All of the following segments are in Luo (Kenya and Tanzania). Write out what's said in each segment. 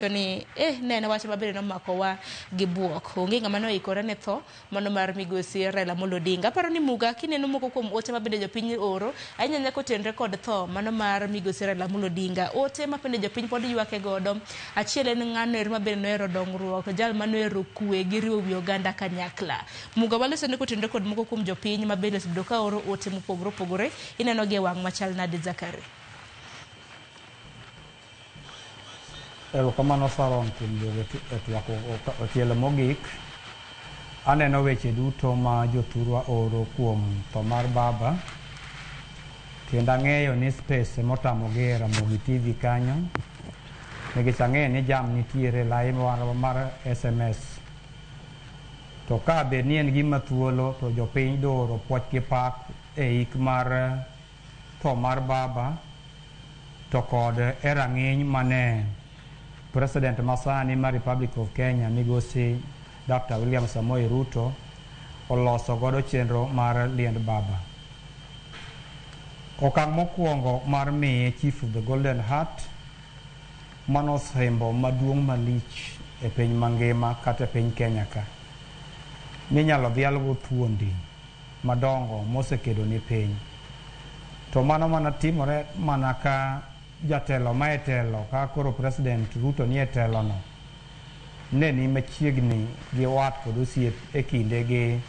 Ni ne en wach mabende nomakowa gi buok. Onge ng'ama noikore ne tho mano mar migosi Raila Amolo Odinga. Aparo ni Muga kineno moko kuom ote mabende jopiny oro, ahinya ahinya kotenre kod tho mano mar migosi Raila Amolo Odinga. Ote ma bende jopiny pod ywake godo, achiel en ng'ano ero mabende nohero dongruok, jal manohero kwe gi riwo wi oganda kanyakla. Muga walosone kotenre kod moko kuom jopiny mabende osebedo ka oro ote mopogore opogore, ineno gi e wang' machal nade Zakari? Erokamano Sharon kuom duogo e twak e tielo mogik. Aneno weche duto ma jothurwa oro kuom tho mar baba. Kendo ang'eyo ni space emotamogi e Ramogi TV kanyo. Nikech ang'eyo ni jam nitiere lai mar SMS. To ka bed ni en gima thuolo to jopiny dooro puoch gi pak e ik mar tho mar baba to kod e rang'iny mane President masani mar Republic of Kenya migosi Dr. William Samoei Ruto oloso godo chenro mar liend baba. Okang' mokwongo mar miye Chief of the Golden Heart mano osimbo maduong' malich e piny mangima kata e piny Kenya ka minyalo dhialgo thuondi madongo mosekedo ne piny. To mano mana timore mana ka jatelo ma e telo ka koro President Ruto ni e telo no ne ni machiegni gi wat kod osiep e kinde gi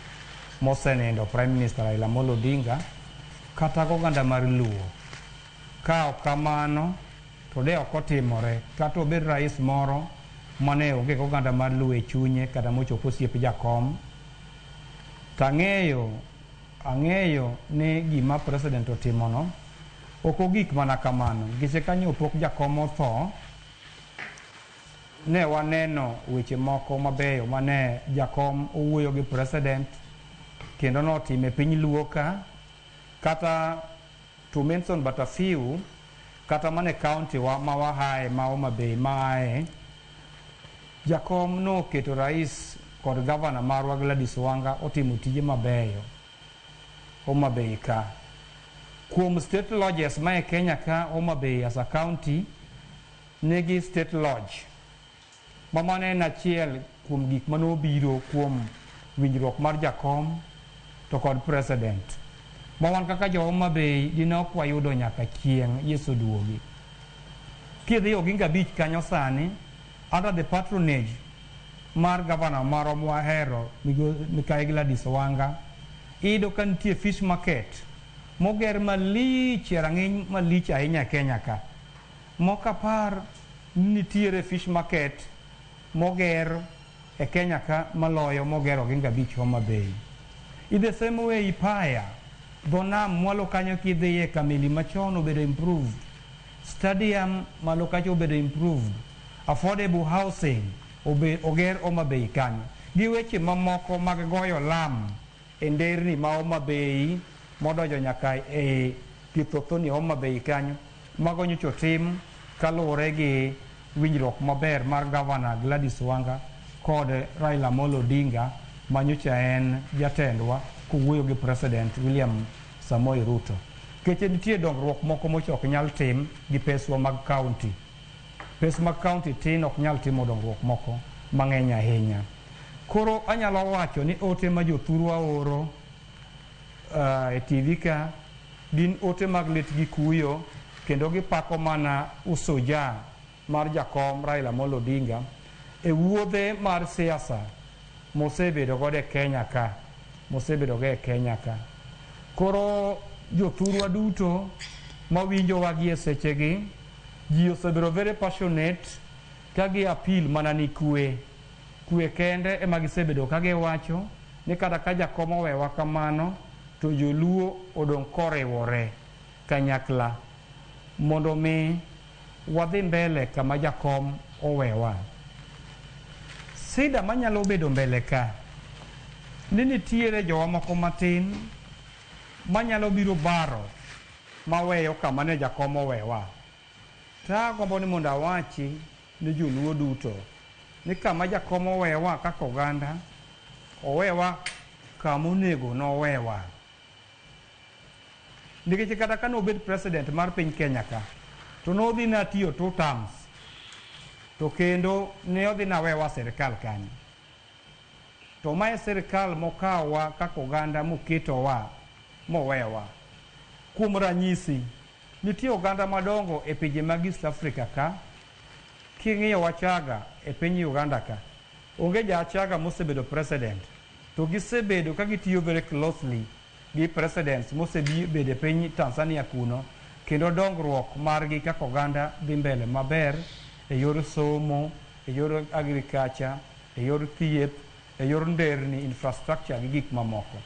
mosenindo Prime Minister Raila Amolo Odinga kata goganda mar Luo. Ka ok kamano to de ok otimore kata obed rais moro mane onge goganda mar Luo e chunye kata mochopo osiep jakom. Tang'eyo ang'eyo ni gima president otimono ok ogik mana kamano nikech kanyo pok jakom otho ne waneno weche moko mabeyo mane jakom owuoyo gi president kendo notimo e piny Luo ka kata to mention but a few kata mana e county wa ma wahae ma Homa Bay maae jakom noketo rais kod gavana marwa Gladys Wanga otimo tije mabeyo Homa Bay ka. Kuom state lodges ma e Kenya ka Homa Bay as a county nigi state lodge ma mano en achiel kuom gik manobiro kuom winjruok mar jakom to kod president ma wan kaka jo Homa Bay dine ok wayudo nyaka chieng' Yesu duogi. Kidhi Oginga Beach kanyo sani under the patronage mar gavana marwa mwahero Mikai Gladys Wanga iyudo ka nitie fish market moger malich e rang'iny malich ahinya e Kenya ka. Mok apar ni nitiere fish market moger e Kenya ka maloyo moger Oginga Beach Homa Bay. In the same way Ipaya, dho nam mwalo kanyo kidhiye kameli machon obedo improved. Stadium malo kacha obedo improved. Affordable housing obe, oger Homa Bay kanyo. Gi weche mamoko mag goyo lam e nderni ma Homa Bay modonjo nyaka e Kithothoni Homa Bay kanyo. Mago nyocha otim kaluwore gi winjruok maber mar gavana Gladys Wanga kod Raila Amolo Odinga manyocha en jatendwa kowuoyo gi President William Samoei Ruto. Keche nitie dongruok moko mocha ok nyal tim gi peswa mag county. Pes mag county tin ok nyal timo dongruok moko mang'eny ahinya. Koro anyalo wacho ni ote ma jothurwa oro e TV ka gin ote mag lit gi kuyo kendo gipako mana usuja mar jakom Raila Amolo Odinga e wuodhe mar siasa mosebedo godo e Kenya ka mosebedo go e Kenya ka. Koro jothurwa duto mawinjowa gi e sechegi ji osebedo very passionate ka gi appeal mana ni kwe. Kwe kende ema gisebedo ka giwacho ni kata ka jakom owewa kamano to joluo odong' koriwore kanyakla mondo mi wadhi mbele kama jakom owewa. Sida manyalo bedo mbele ka ni nitiere jowa moko matin manyalo biro baro maweyo kama ne jakom owewa. To agombo ni mondo awachi ni joluo duto ni kama jakom owewa kaka oganda owewa kama onego nowewa. Nikech kata ka nobed president mar piny Kenya ka to nodhi natiyo 2 terms. To kendo ne odhi nawewa sirikal kanyo. To mae sirikal mokawa kaka oganda moketowa mowewa. Kuom ranyisi, nitie oganda madongo e pinje mag East Africa ka, king'iyo Wachaga e piny Uganda ka, onge ja Achaga mosebedo president, to gisebedo ka gitiyo very closely gi presidents mosebedo e piny Tanzania kuno, kendo dongruok margi kaka oganda dhi mbele maber e yor somo, e yor agriculture, e yor thieth, e yor nderni, infrastructure gi gik mamoko.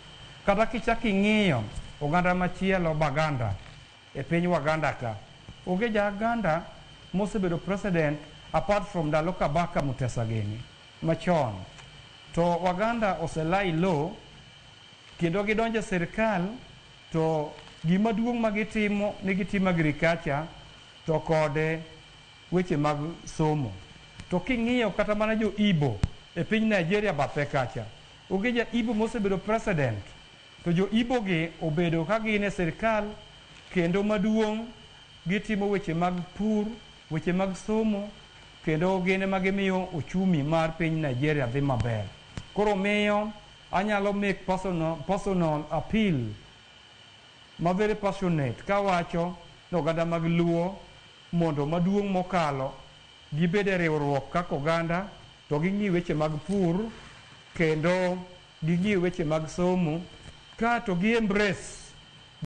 Kata kichak ing'iyo oganda machielo Baganda e piny Waganda ka, onge ja Aganda mosebedo president apart from ndalo Kabaka Mutesa gini machon. To Waganda oselai low kendo gidonjo e sirikal to gima duong' ma gitimo ni gitimo agriculture to kod weche mag somo. To king'iyo kata mana jo Igbo e piny Nigeria bathe kacha, onge ja Igbo mosebedo president, to jo Igbo gi obedo ka gin e sirikal kendo maduong' gitimo weche mag pur, weche mag somo, kendo gin ema gimiyo uchumi mar piny Nigeria dhi maber. Koro miyo anyalo make personal appeal ma very passionate kawacho ni oganda mag Luo mondo maduong' mokalo gibed e riwruok kaka oganda to ging'i weche mag pur kendo ging'i weche mag somo kato gi embrace